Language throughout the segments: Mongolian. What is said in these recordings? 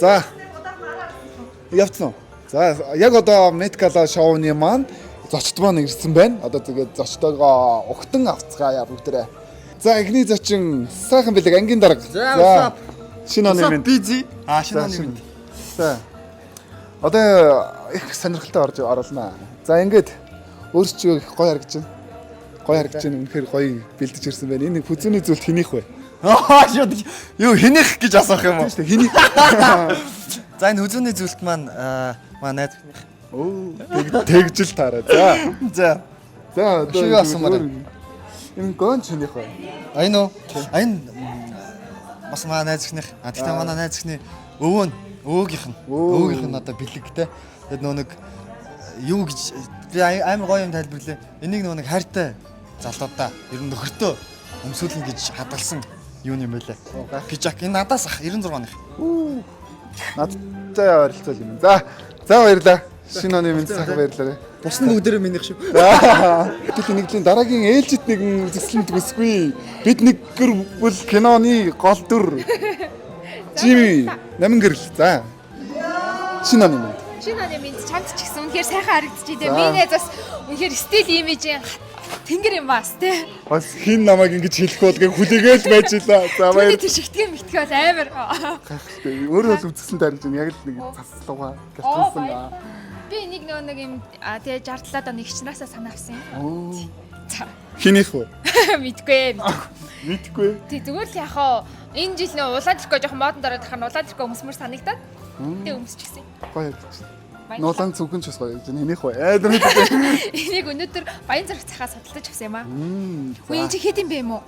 За. Явцсан уу? За, яг одоо Met Gala шоуны маань зочд маань ирсэн байна. Одоо тэгээд зочдоогоо угтан авцгаая бүгдээрээ. За, эхний зочин сайхан бэлэг ангийн дарга. За, what's up? Шинэ оны минь. Busy. А, шинэ За, оны шинэ. минь. За. Одоо их сонирхолтой орж оруулнаа. За, ингээд өөрчөө их гоё харагдаж байна. Гоё харагдаж байна. Үнэхээр гоё бэлдэж ирсэн байна. Энэ хүзүүний зүйлт хэнийх вэ? Аа, шууд юу хэнийх гэж асуух юм уу? Тийм шүү дээ. Хэнийх. За, энэ хүзүүний зүйлт маань манай найз охиных. Өө, тэгжил таараа. За. За. За, одоо Юу асуумаар байна? Энэ гон чинийх вэ? А, энэ үү? А, энэ бас манай найз охиных. А, тэгтээ манай найз охины өвөө нь, өвөөгийнх нь. Өвөөгийнх нь одоо бэлэг те. Тэгээд нөө нэг юу гэж би амар гоё юм тайлбарлаа. Энийг нөө нэг хайртай залуудаа ер нь нөхөртөө өмсүүлнэ гэж хадгалсан юу юм байлаа. Пижак энэ надаас ах 96 оных. Надтай ойролцоол юм. За. За, баярлаа. Шинэ оны минь сайхан баярлалаа. Бус нь бүгдээрээ минийх шүү. Тэгэл нэгдлийн дараагийн ээлжид нэгэн үзэсгэлэнт бүсгүй. Бид нэг гэр бүл киноны гол дүр. Жими Намин гэрэл. За. Шинэ оны минь. Шинэ оны минь чамд ч гэсэн үнэхээр сайхан харагдчих дээ. За. Миний найз бас үнэхээр стил имижийн тэнгэр юм бас тий. Бас хин намайг ингэж хэлэх бол гэ хүлээгээл байж илаа. За, Түүний баяр. тэр шигтгэн мэтгэл амар. Өөрөө бол үзэсгэлэнт харагдаж байна. Яг л нэг цаслууга гялтсан. Би энийг нөгөө нэг юм тий 67-аад оны эгчнаасаа санаа авсан юм. За. Хинийх вэ? Мэдгүй мэдгүй. Мэдгүй. Тий, зүгээр л яг хаа энэ жил нөө улаан тэрхүү жоохон модонд ороод тахаар улаан тэрхүү өмсмөр санагдаад тэгээ өмсчихсэн. Гоё харагдаж байна. Баярлалаа. Нуулан цүнхэн ч бас гоё харагдаж байна. Хинийх вэ? Аа, тэр Энийг өнөөдөр баян зэрэг цахаа судалдаж авсан юм аа. Үгүй, энэ чи хэд юм бэ юм уу?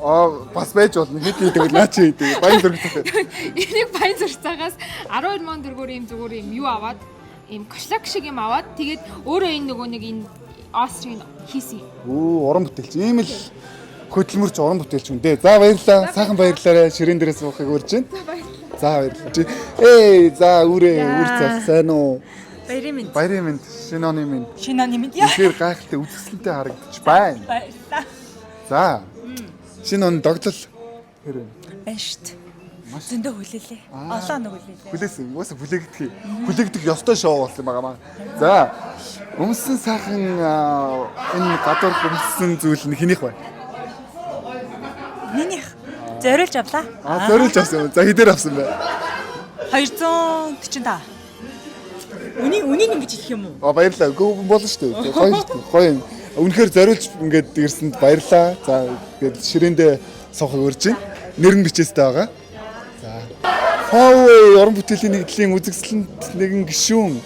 Аа, бас байж болно. Хэд хийдэг вэ? Наа чи хийдэг. Баян зөрөх цахаа. Энийг баян зурцаагаас 12 мянга төгрөгөөр ийм зүгээр ийм юу аваад, ийм кошлок шиг юм аваад, тэгээд өөрөө энэ нөгөө нэг энэ ос шиг хийсэн юм. Өө, уран бүтээлч. Ийм л хөдөлмөрч уран бүтээлч хүн дээ. За, баярлалаа. Сайхан баярлалаа. Ширээн дээрээ суухыг урьж байна. За, баярлалаа. Эй, за, үрээ үр цас сайн уу? Баярын мэнд. Баярын мэнд, шинэ оны мэнд. Шинэ оны мэнд яа. Үнэхээр гайхалтай үзэсгэлэнтэй харагдаж байна. Баярлалаа. За. Шинэ оны догтлол хэр вэ? Байна шүү дээ. Зөндөө хүлээлээ. Олон хоног хүлээлээ. Хүлээсэн. Угаасаа хүлээгдэх юм. Хүлээгдэх ёстой шоу болсон байгаа маа. За. Өмсөн сайхан энэ гадуурх өмссөн зүйл нь хэнийх вэ? Минийх зориулж авлаа. А, зориулж авсан юм. За, хэдээр авсан бэ? 245. Үний үнийг ингэж хэлэх юм уу? А, баярлалаа. Үгүй, болно шүү дээ. Гоё шүү дээ. Гоё юм. Үнэхээр зориулж ингээд ирсэнд баярлалаа. За, тэгээд ширээндээ суухыг урьж байна. Нэр нь бичээстэй байгаа. За. Huawei уран бүтээлийн нэгдлийн үзэсгэлэнт нэгэн гишүүн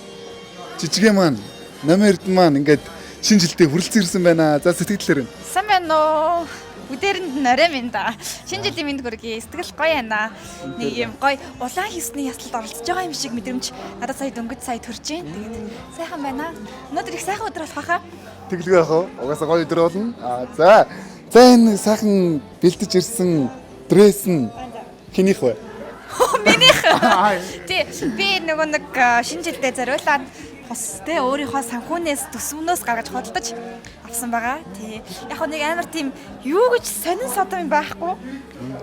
жижигэн маань Намын Эрдэнэ маань ингээд шинэ жилдээ хүрэлцэн ирсэн байна. За, сэтгэлээр нь. Сайн байна уу? Үдээрэнд норой минь да. Шинэ жилийн мэнд хүргэе. Сэтгэл гоё байна. Нэг юм гоё улаан хисний ясалд оролцож байгаа юм шиг мэдрэмж надад сая дөнгөж сая төрж байна. Тэгээд сайхан байна. Өнөөдөр их сайхан өдөр болох байхаа. Тэглэгээ яах вэ? Угаасаа гоё өдөр болно. А, за. За, энэ сайхан бэлдэж ирсэн дресс нь хэнийх вэ? Минийх. Тий, би нөгөө нэг шинэ жилдээ зориулаад хус тэ өөрийнхөө санхүүнээс төсвөнөөс гаргаж худалдаж авсан байгаа. Тий. Яг хөө нэг амар тийм юу гэж сонин содон юм байхгүй.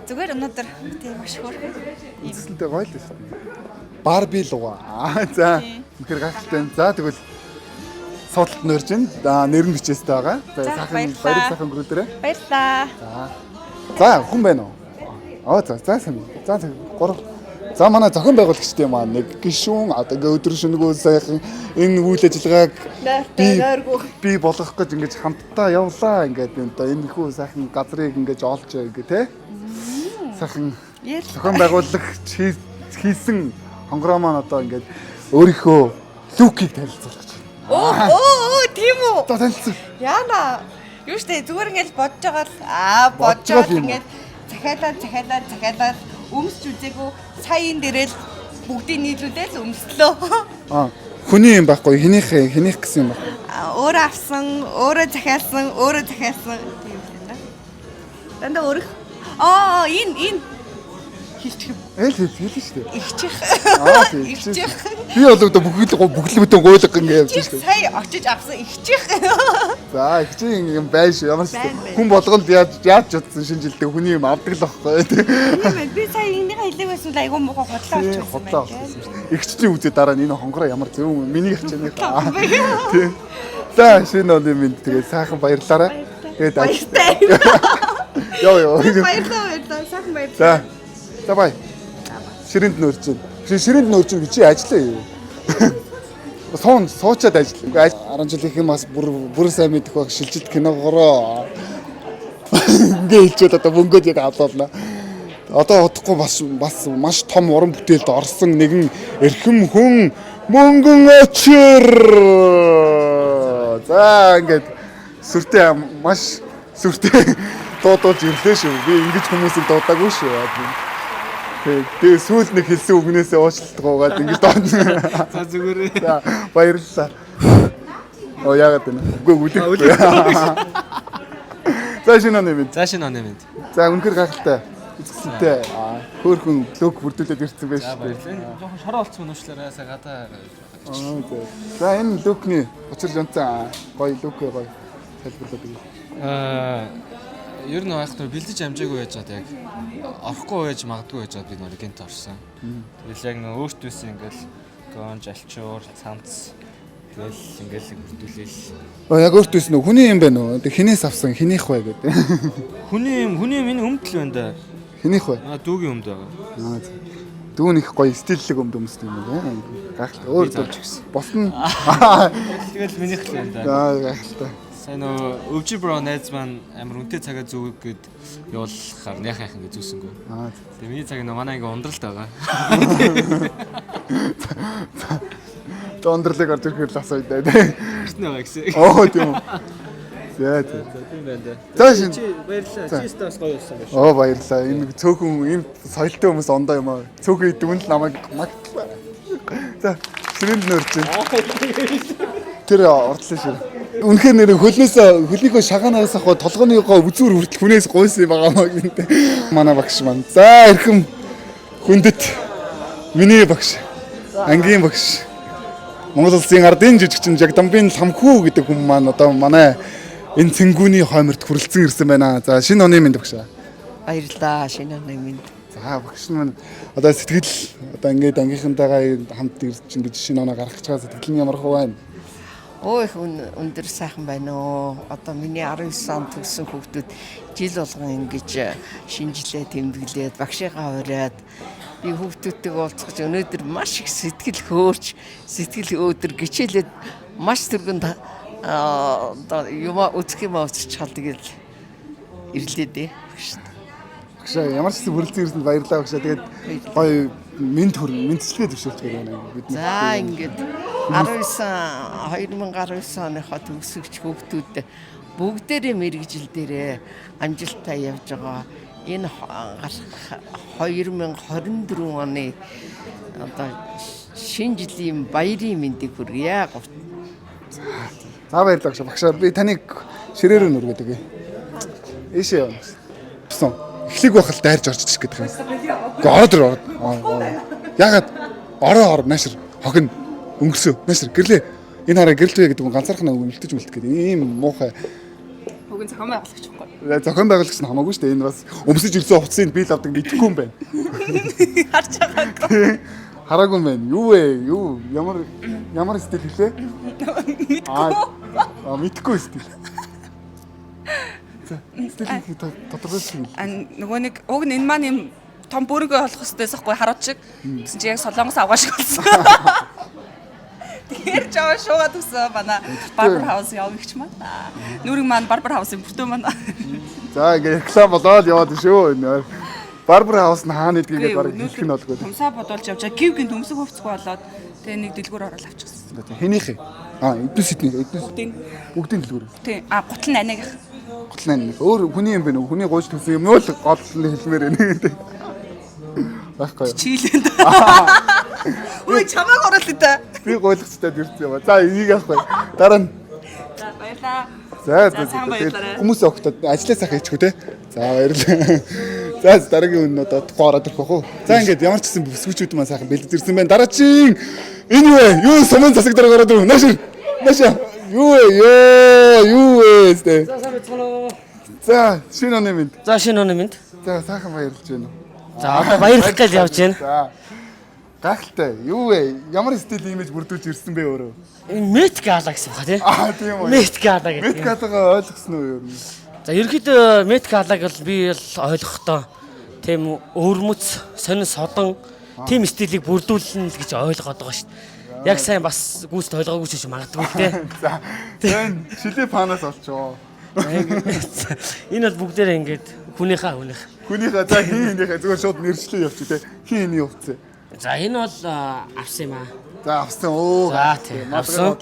Зүгээр өнөөдөр тий маш хөөрхөн. Үзэсгэлэнтэй гоё л шүү дээ. Барби луга. Аа, за. Үнэхээр гайхалтай байна. За, тэгвэл суудалд нөрж байна. Аа, нэр нь бичээстэй байгаа. За, За, сайхан баярлалаа. баяр сайхан өнгөрүүлээрэй. Баярлалаа. За, хүн байна уу? Аа, за, за, сайн. За, за, гурав. За, манай зохион байгуулагчдын маань нэг гишүүн одоо ингээ өдөр шөнөгүй сайхан энэ үйл ажиллагааг би болгох гэж ингэж хамтдаа явлаа ингээд энэ одоо энэ хүү сайхан газрыг ингэж олж ингээ те сайхан зохион байгуулагч хийсэн хонгороо маань одоо ингээд өөрийнхөө лүкийг танилцуулах гэж байна. Оо оо, тийм үү? За, танилцуул. Яна. Юу штэ, зүгээр ингээл бодож байгаа л аа бодож Бодож байгаа байгаа л юм уу? ингээд захиалаад захиалаад захиалаад өмсч үзээгүй сая энэ дээрэл бүгдийг нийлүүлээл өмслөө. Аа, хүний юм байхгүй, хэнийх хэнийх гэсэн юм байхгүй. Аа, өөрөө авсан, өөрөө захиалсан, өөрөө захиалсан тийм юм да. Дандаа өөрөх. Аа, энэ энэ Хэлчих юм. Ээл хэл хэлнэ шүү дээ. Игчих. Аа тийм. Игчих. Би бол одоо бүхэл бүтэн гуйлга ингэ явж шүү дээ. Сая очиж авсан игчих. За ихчийн юм байна шүү. Ямар ч Байна, байна. хүн болгонд яаж яаж чадсан шинэ жилдээ хүний юм авдаг л байхгүй тий. Тийм ээ. Би сая энийгээ хэлээг байсан л айгүй муухай худлаа Тийм болчихсон худлаа байна. болчихсон шүү дээ. Игчдийн үзээ дараа нь энэ хонгороо ямар зөв юм миний хичээний. Тийм. За шинэ оны минь тэгээд сайхан баярлаарай. Тэгээд Баяртай. Йоо ёо. Баярлалаа баярлалаа. Сайхан баярлалаа. За. За бай. Ширэнд нөрж чинь. Ширэнд нөрж чинь чи ажиллаа юу? Суун суучаад ажил. Үгүй 10 жилийнхэн бас бүр бүр сайн мэдэх байх шилжилт киногороо. Ингээ хэлчихэд одоо мөнгөд яг алуулна. Одоо удахгүй бас бас маш том уран бүтээлд орсон нэгэн эрхэм хүн мөнгөн очир. За ингээд сүртэй маш сүртэй дуудуулж ирлээ шүү. Би ингэж хүмүүсийг дуудаагүй шүү. Тэгээ сүүл нэг хэлсэн үгнээсээ уучлалт гуйгаад ингэж дуудана. За зүгээр. За баярлалаа. Оо яагаад вэ? Үгүй үлээхгүй. За шинэ оны мэнд. За шинэ оны мэнд. За үнэхээр гайхалтай. Үзэсгэлэнтэй. Хөөхөн look бүрдүүлээд ирсэн байж За шүү дээ. баярлалаа. Жоохон шороо олцсон мөн уучлаарай. Сая гадаа. Аа, за. За энэ look ний учир жонцсон гоё look гоё тайлбарлаад өгье. Ер нь байх нь бэлдэж амжаагүй байж чад яг орохгүй байж магадгүй байж чад би нөр гинт орсон. Тэгэл яг нөө өөртөөс ингээл гонж альчуур цамц тэгэл ингээл бүрдүүлээл. Оо яг өөртөөс нөө хүний юм байна уу? Тэг хинээс авсан хинийх вэ гэдэг. Хүний юм хүний юм энэ өмдөл байна да. Хинийх вэ? Аа дүүгийн өмд байгаа. Аа за. Дүүн их гоё стиллэг өмд өмсдөг юм байна. Гайхалтай. Өөр Би зааж өгсөн. Босон. Тэгэл минийх л байна да. Аа гайхалтай. Сайн нөө өвжи бро найз маань амар үнэтэй цагаа зүгэг гээд явуулахаар яхан яхан гэж зүүсэнгүү. Аа Тэгээ миний цаг нөө манай ингээ ундралт байгаа. за. Ундралыг орж ирэхээр л асууя да. Тий. Эртнэ байгаа гэсэн. Оо тийм үү. За за. Тийм байна да. За шин. Чи баярлалаа. Чи өстө бас гоё болсон байх. Оо баярлалаа. Энэ цөөхөн ийм соёлтой хүмүүс ондоо юм аа. Цөөхөн идэв нь л намайг магтлаа. За ширэнд нөрж байна. Тэр ордлоо шир. Үнэхээр нэр хөлнөөс хөлнийхөө шагаанаас ах толгойнхоо үзүүр хүртэл хүнээс гуйсан юм байгаа маа гэнэ. Манай багш маань. За эрхэм хүндэт миний багш. Ангийн багш. Монгол улсын ардын жижигчин Жагдамбын Ламхүү гэдэг хүн маань одоо манай энэ цэнгүүний хойморт хүрэлцэн ирсэн байна. За шинэ оны мэнд багшаа. Баярлалаа шинэ оны мэнд. За багш маань одоо сэтгэл одоо ингээд ангийнхантайгаа хамт ирж ингэж шинэ оноо гаргах гэж байгаа сэтгэл нь ямар хөө байна? Өө их өндөр сайхан байна оо. Одоо миний 19 он төгссөн хүүхдүүд жил болгон ингэж шинэ жилээ тэмдэглээд багшигаа уриад би хүүхдүүдтэйг уулзах гэж өнөөдөр маш их сэтгэл хөөрч сэтгэл өөдөр гिचээлээд маш түргэн одоо юмаа үзэх юмаа үзчих чал тэгэл ирлээ дээ багш. Багшаа ямар ч зүйл хүрэлцэн ирсэнд баярлалаа багшаа. Тэгээд гоё мэнд хөр мэндчилгээ төвшүүлж байгаа юм бид. За ингээд 19 2019 оныхоо төгсөгч хүүхдүүд бүгдээрээ мэргэжил дээрээ амжилттай явж байгаа. Энэ гарах 2024 оны одоо шинэ жилийн баярын мэндийг хүргье. За баярлалаа багшаа. Багшаа би таныг ширээр нь өргөдөг. Ийшээ явна. Гэсэн. Эхлэг байх л дайрж орж ирэх гэдэг юм. Гэхдээ ороод ир ороод. Ягаад ороо ор наашир хохин өнгөрсөө наашир гэрлээ. Энэ хараа гэрэлтвэ гэдэг хүн ганцаархан үлдэж мэлт гэдэг. Ийм муухай Уг нь зохион байгуулагч байхгүй. зохион байгуулагч нь хамаагүй шүү дээ. Энэ бас өмсөж ирсэн хувцсыг би л авдаг мэдэхгүй юм байна. Харж байгаагүй. Хараагүй юм байна. Юу вэ? Юу? Ямар ямар стил хэлээ? Мэдгүй. Аа мэдгүй стил. За, стилийг тодорхойлох юм. А нөгөө нэг уг нь энэ маань юм том бүрэнгээ болох хэвчээс ахгүй харууд шиг. Тэгсэн чи яг солонгос авгаа шиг болсон. Тэгэхээр жоо шуугаад өсөө манай Barber House явна гэж маань. Нүрэг маань Barber House-ын бүртөө маань. За ингээ реклам болоод яваад шүү. Энэ Barber House нь хаана идгийг баг хэлэх нь болгүй. Тумсаа бодуулж явж байгаа. Гів гин төмсөг хувцгүй болоод тэгээ нэг дэлгүүр ороод авчихсан. Хэнийх юм? Аа, эднүс эдний эднүс Бүгдийн бүгдийн дэлгүүр. тий. А гутал нь анигийнх. Гутал нь өөр хүний юм байна уу? Хүний гуйж төсөн юм уу л гол нь хэлмээр байна гэдэг. Байхгүй юу? Чийлэнд. Үгүй чамааг оруулаа та. Би гуйлагчтай ирсэн юм а. За энийг яахгүй. Дараа нь За баярлаа. За За, сайн за. баярлалаа. Хүмүүс огтод ажиллаа сайхан хийчихв те. За баярлалаа. За дараагийн үн одоо удахгүй ороод ирэх бах уу. За ингээд ямар ч гэсэн бүсгүүчүүд маань сайхан бэлдэж ирсэн байна. Дараагийн энэ юу вэ? Юу сумын засаг дараа гараад ирв. Нааш. Нааш. Юу вэ? Йоо, юу вэ? За сайн байцгаана уу. За шинэ оны мэнд. За шинэ оны мэнд. За сайхан баярлж байна уу? За одоо баярлах гэж явж байна. За. Гайхалтай. Юу вэ? Ямар стил имиж бүрдүүлж ирсэн бэ өөрөө? Энэ Met Gala гэсэн баха тий. Аа тийм үү. Met Gala гэдэг. Met Gala-гаа ойлгосон уу юу? За ерөнхийдөө Met Gala-г бол би л ойлгохдоо тийм өвөрмөц, сонин содон тийм стилийг бүрдүүлнэ л гэж ойлгоод байгаа шүү дээ. Яг сайн бас гүйцэд ойлгоогүй ч юм магадгүй л дээ. За. Энэ шилээ панаас олчоо. Энэ бол бүгдээрээ ингээд хүнийхээ хүнийх. Хүнийхээ за хин хинийхээ зүгээр шууд нэршлээ явчих те. Хин хиний явцсан. За энэ бол авсан юм аа. За авсан өө. За тийм авсан.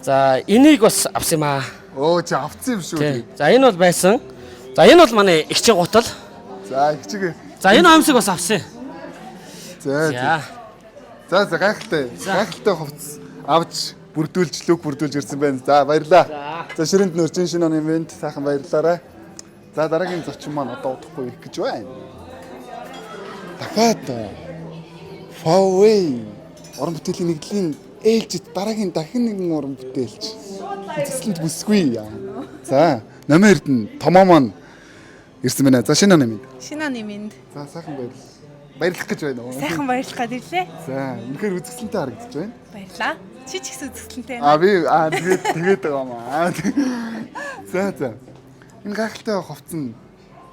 За энийг бас авсан юм аа. Өө чи авсан юм шүү. Тий. За энэ бол байсан. За энэ бол манай эгчийн гутал. За эгчиг. За энэ амьсаг бас авсан. За. За. За за гайхалтай. Гайхалтай хувцас авч бүрдүүлж лүк бүрдүүлж ирсэн байна. За баярлаа. За ширэнд нөржин шинэ оны ивент сайхан баярлалаарай. За дараагийн зочин маань одоо удахгүй ирэх гэж байна. Дахиад Фауэй уран бүтээлийн нэгдлийн ээлжид дараагийн дахин нэгэн уран бүтээлч үзэсгэлэнт бүсгүй. За Номын Эрдэнэ томоо маань ирсэн байна. За шинэ оны мэнд. Шинэ оны мэнд. За сайхан баярлалаа. Баярлах гэж байна уу? Сайхан баярлах гээд ирлээ. За үнэхээр үзэсгэлэнтэй харагдаж байна. Баярлаа. Чи ч гэсэн үзэсгэлэнтэй А би тэгээд тэгээд байгаа юм аа. За за. Энэ гайхалтай хувцас нь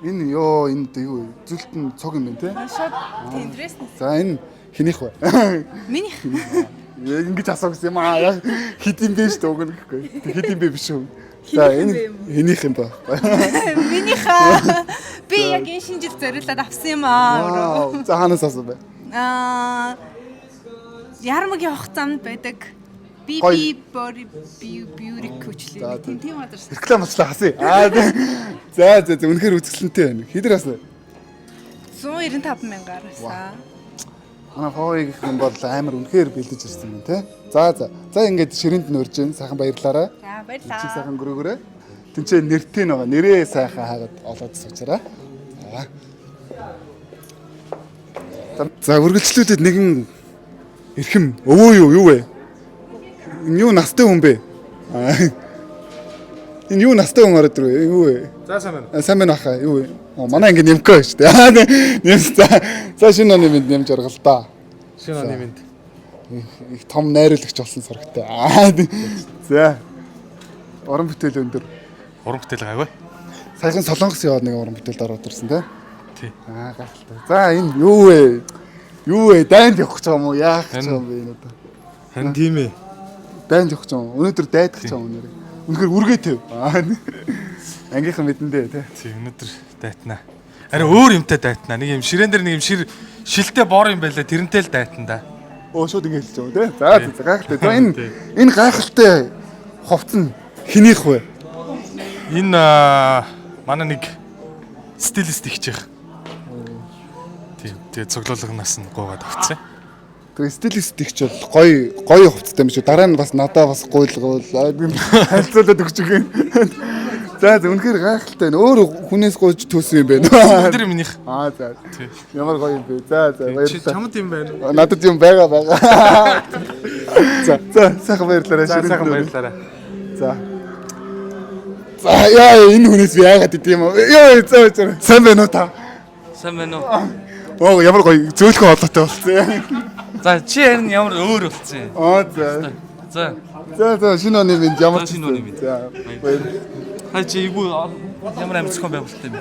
энэ ёо энэ юу вэ? Зүлт нь цуг юм байна те? Шууд тийм дресс. За энэ хэнийх вэ? Минийх. Яг ингэж асуу гэсэн юм аа. Яг хэд юм бэ шүү дээ уг нь гэхгүй. Тэг хэд юм бэ биш үү? За энэ хэнийх юм бэ? Минийх аа. Би яг энэ шинэ жил зориулаад авсан юм аа. За хаанаас авсан бэ? Аа Ярмаг явах замд байдаг. BB Body Beauty Coach лээ. Тийм тийм газар. Реклам болчлаа хасъя. Аа за за за үнэхээр үзэсгэлэнтэй байна. Хэдэр авсан? 195 мянгаар авсан. Манай Фоогийнх юм бол амар үнэхээр бэлдэж ирсэн юм те. За за. За ингээд ширээнд нь урьж гин сайхан баярлалаарай. За баярлалаа. Чиг сайхан гөрөөгөрэй. Тинчээ нэртэй нэг нэрээ сайхан хаагаад олоод суучаарай. За. За үргэлжлүүлээд нэгэн эрхэм өвөө юу юу вэ? Энэ юу настай хүн бэ? Энэ юу настай хүн ороод ирвэ? Юу вэ? За сайн байна. Сайн байна баха. Юу вэ? Манай анги нэмко шүү дээ. Нэмс за. За шинэ оны мэнд нэмж оргол та. Шинэ оны мэнд. Их том найруулагч болсон сурагтай. За. Уран бүтээл өндөр. Уран бүтээл гайгүй. Саяхан Солонгос яваад нэг уран бүтээлд ороод ирсэн тий. Тий. Аа гайхалтай. За энэ юу вэ? Юу вэ? Дайнд явах гэж байгаа юм уу? Яах гэж байгаа юм бэ энэ одоо? Харин тийм ээ. Дайнд явах гэж байгаа юм. Өнөөдөр дайдах гэж байгаа юм нэрээ. Үнэхээр үргээ төв. Ангийнхан мэдэндээ тий. Тий, өнөөдөр дайтнаа. Ари өөр юмтай дайтнаа. Нэг юм ширээн дээр нэг юм шир шилтэй бор юм байлаа. Тэрнтэй л дайтна да. Өө шууд ингэ хэлж байгаа юм тий. За за гайхалтай. За энэ энэ гайхалтай хувцас нь хэнийх вэ? Энэ манай нэг стилист ихчих. Тийм. Тэгээ цуглуулганаас нь гуугаад авцсан. Тэгээ стилист ихч бол гоё гоё хувцастай юм шүү. Дараа нь бас надаа бас гуйлгуул харилцуулаад өгч өгөн. За за үнэхээр гайхалтай байна. Өөр хүнээс гуйж төсөн юм байна. Тэр минийх. Аа за. Ямар гоё юм бэ. За за баярлалаа. Чамд юм байна. Надад юм байгаа байгаа. За за сайхан баярлалаа. За сайхан баярлалаа. За. За яа энэ хүнээс би яагаад идэм юм бэ? Йоо за за. Сайн байна уу та? Сайн байна уу? Оо ямар гоё зөөлхөн олоотой болсон. За чи харин ямар өөр болсон юм. Аа за. За. За за шинэ оны мэнд ямар ч шинэ оны мэнд. За баярлалаа. Хай чи эйгүү ямар амар зохион байгуулалттай юм бэ?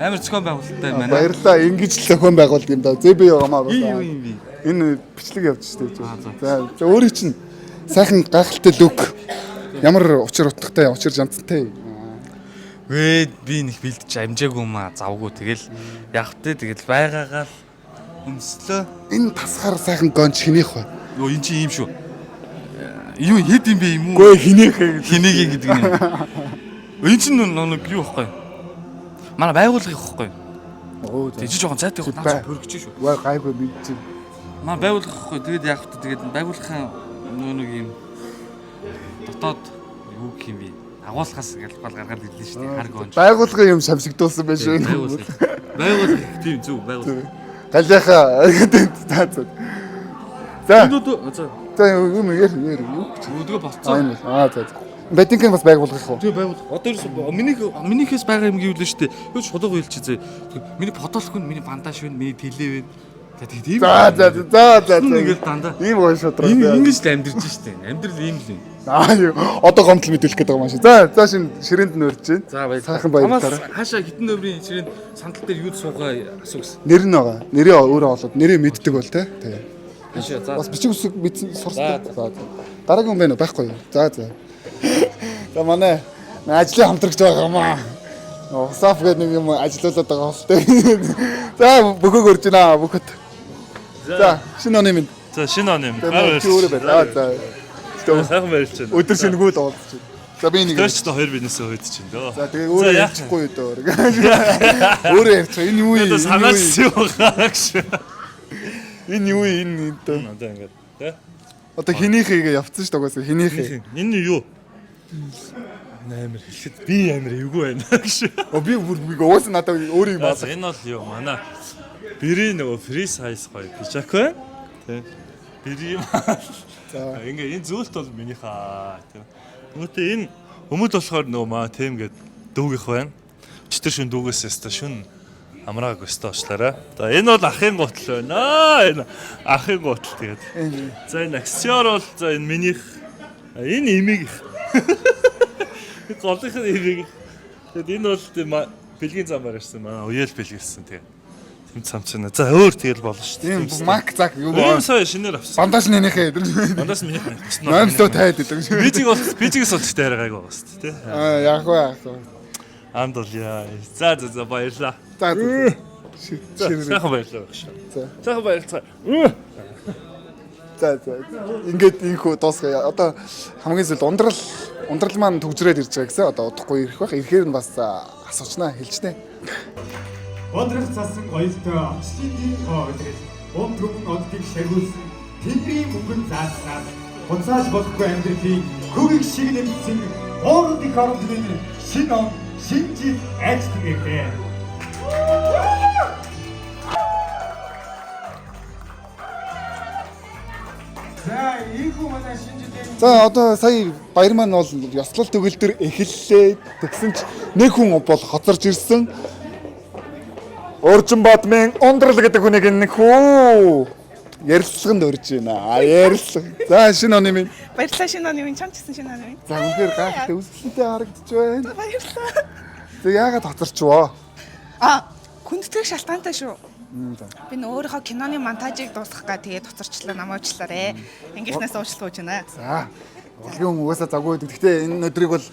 Амар зохион байгуулалттай юм байна. Баярлалаа. Ингэж л зохион байгуулалт юм да. ЗБ яваамаа бас. Юу юм бэ? Энэ бичлэг явж штэ. За за өөрийн чинь сайхан гайхалтай лүк. Ямар учир утгатай, учир жанцтай. Вэ би нэг бэлдэж амжаагүй юм аа завгүй тэгэл яг тэ тэгэл байгаагаа л өмслөө. Энэ тасгаар сайхан гонч хэнийх вэ? Йоо эн чинь юм шүү. Юу хэд юм бэ юм уу? Гүй хэнийх хэнийх гэдэг нь. Энэ чинь нэг юу ихгүй. Манай байгууллагын ихгүй. Оо за. Чи жоохон зайтай явах наач пөргөж шүү. Ваа гайгүй мэдчих. Манай байгууллага ихгүй. Тэгээд яг тэ тэгээд байгууллагын нөө нэг юм дотоод юу гэх юм бэ? Агуулгаас ингээл гол гаргаад ирлээ шүү дээ. Хар гонж. Байгуулгын юм шамшигдуулсан байх шүү. Байгуулга. Байгуулга тийм зөв байгуулга. Галийнхаа за за. За. За. За юм яар яар юу гэж. Өдгөө болцсон. Аа за. Бадинг бас байгуулгах уу? Тэгээ байгуул. Одоо ерөөс минийхээс байгаа юм гэвэл шүү дээ. Юу ч шудаг хэлчих зэ. Миний подолк нь, миний бандаж байна, миний теле байна. За тэгээ тийм. За за за за за. Ингээл дандаа. Ийм гоё шудраг. Ингэж л амьдэрч штэ. Амьдрал ийм л юм. Аа юу. Одоо гомдол мэдүүлэх гэдэг юм шиг. За за шинэ ширээнд нь урьж байна. За баярлалаа. Сайхан баярлалаа. Хаашаа хитэн нөмрийн ширээнд сандал дээр юуд суугаа асуу гэсэн. Нэр нь байгаа. Нэрээ өөрөө олоод нэрээ мэддэг бол те. Тий. Хаашаа за. Бас бичиг үсэг мэдсэн сурстай. За за. Дараагийн хүн байна уу? Байхгүй юу? За за. За манай ажлын хамтрагч байгаа юм аа. Усаф гэдэг нэг юм ажиллаулаад байгаа хөлтэй. За бөхөг өрж байна бөхөт. За шинэ оны минь. За шинэ оны минь. За өөрөө байна. За. Сайхан баярлж байна. Өдөр шинэгүй л уулзч байна. За би нэг Тэрч та хоёр бинээсээ хойд чинь дөө. За тэгээ өөрөө ярьчихгүй юу дөө. Өөрөө ярьчих. Энэ юу юм? Санаач юу байгаа гэж. Энэ юу энэ энэ Одоо ингээд тэ. Одоо хинийхээ явцсан шүү дээ угаасаа хинийхээ. Энэ юу? Амар хэлэхэд би амар эвгүй байна гэж. Оо би бүр угаасаа надад өөр юм аа. Энэ бол юу манай бэрийн нөгөө free size гоё пижак байна. Тэ. Бэрийн За ингээ энэ зүйлт бол минийх аа тийм. Нөгөөтэй энэ өмд болохоор нөгөө маа тийм гээд дүүгийнх байна. Читэр шүн дүүгээс өстө шүн амрааг өстө уучлаарай. За энэ бол ахын гутал байна. Энэ ахын гутал тэгээд. За энэ аксессуар бол за энэ минийх энэ эмээгийнх. Голынх нь эмээгийнх. Тэгээд энэ бол тийм бэлгийн замаар ирсэн манай уяал бэлгэлсэн тэгээд. Тэм цамцна. За өөр тэгэл болно шүү дээ. Тийм мак зак юу баа. Ийм сая шинээр авсан. Бандаж нэнийхээ эдэр. Бандаж минийх. Номсоо тайд эдэр. Бижиг бол бижигээс бол гэхдээ арай гайгүй байгаа шүү дээ, тий. Аа яг вэ яг вэ. Анд бол яа. За за за баярлаа. За за. Сайхан баярлалаа багш. За. Сайхан баярлалаа. За за. Ингээд инхүү дуусгая. Одоо хамгийн сүүлд ундрал маань түгжрээд ирж байгаа гэсэн. Одоо удахгүй ирэх байх. Ирэхээр нь бас асуучнаа, хэлжнэ. Ундрах цасан гоёлтой очлын гоо илрэл ум түмэн оддыг шагиулсан Тэнгэрийн мөнгөн зааснаас буцааж болохгүй амьдралын хөгийг шиг нэмсэн уурал их оронд минь шинэ он шинэ жил айцдаг гэлээ. За ийхүү манай шинэ жилийн За одоо сая баяр маань бол ёслол төгөлдөр эхэллээ. Тэгсэн ч нэг хүн бол хоцорч ирсэн. Уржин Бадмын ундрал гэдэг хүнийг нэг хүү ярилцлаганд урьж байна. Ярилцлага. За шинэ оны минь. Баярлалаа шинэ оны минь. Чам ч гэсэн шинэ оны минь. За үнэхээр гайхалтай үзэсгэлэнтэй харагдаж байна. Баярлалаа. За яагаад хоцорчвоо? Аа хүндэтгэх шалтгаантай шүү. За. Би нөө өөрийнхөө киноны монтажийг дуусгах га тэгээд хоцорчлаа намайг уучлаарэ. Ангийнхнаас уучлах гэж байна. За. Урлагийн хүн угаасаа завгүй байдаг. Гэхдээ энэ өдрийг бол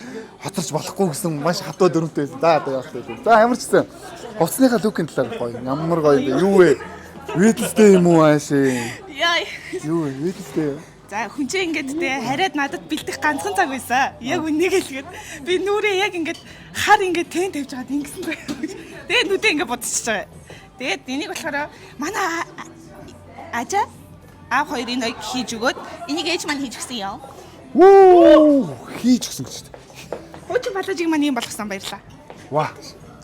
хоцорч болохгүй гэсэн маш хатуу дүрмтэй байсан. За одоо явах хэрэгтэй. За ямар ч гэсэн хувцсныхаа лүкийн талаар гоё. Ямар гоё юм бэ? Юу вэ? Beatles-тэй юм уу ааши? Яа. Юу вэ? Beatles-тэй юу? За хүн чинь ингээд те хараад надад бэлдэх ганцхан цаг байсан. Яг үннийг хэлгээд би нүрээ яг ингээд хар ингээд тэн тавьж байгаад ингэсэн байх. Тэгээд нүдээ ингээд будчихж байгаа. Тэгээд энийг болохоор манай ажаа аав хоёрын нэг хийж өгөөд энийг ээж маань хийж өгсөн юм. Вүү хийж өгсөн гэж. Хуучин балажиг маань юм болгосон баярлаа. Ваа.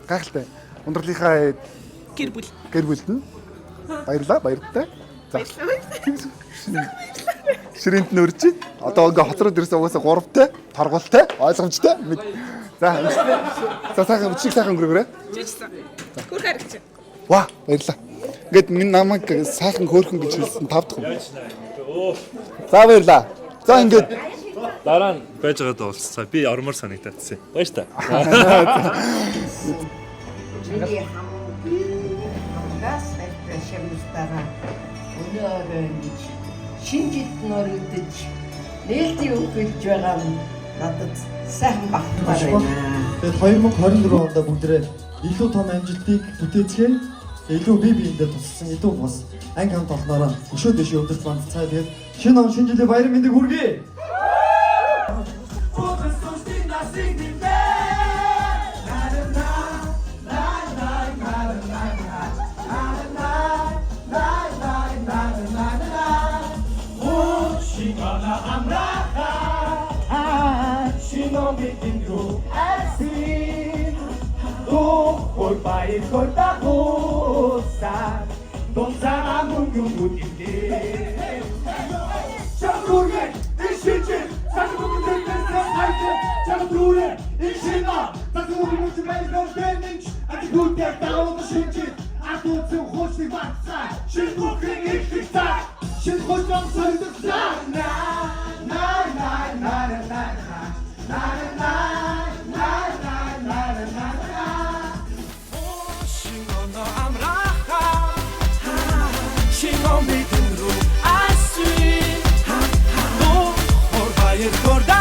Гайхалтай. Ундралынхаа гэр бүл. Гэр бүлд нь баярлаа, баяртай. За. Ширээнд нь урьж. Одоо ингээ хоцроод ирсэн угаасаа гуравтай, торгуултай, ойлгомжтой. За. За сайхан өчиг сайхан өнгөрөөрэй. Жижигсэн. Хөрх харагч. Ваа, баярлаа. Ингээд минь намайг сайхан хөөрхөн гэж хэлсэн тав дахь хүн. За баярлаа. За ингээд дараа нь байж байгаад уулзцаа. Би ормоор санагдаадсэн. Баяр та. Миний хамгийн хамгаас хайртай шамнартаараа өнөө орой ингэж шинэ жилд нөрөгдөж нээлтийн үг хэлж байгаа нь надад сайхан багтмаар байна. Тэгээд 2024 онд бүгдээрээ илүү том амжилтыг бүтээцгээе. Илүү бие биендээ тусалсан, илүү бас анги хамт олноороо өшөө дэшээ өдөрт бандцгаая. Тэгээд шинэ он шинэ жилийн баярын мэндийг хүргэе. Хор баяр хор дагуулсан Дунцаа мөнгө үдээ. Чамрүүгээ ишиж сагмын дээрээс хайж чамрүүгээ ишина сагмын мөнгө баяр дэнч адгүйтэй даавал шинж адууцэн хуучныг батсаа шин бүхэн ихлэх цаг шин хожон соригдсан на на на на на на на на на на на на. Шингоно амраха Шингон бидэн рүү асүй. Хор баяр хор.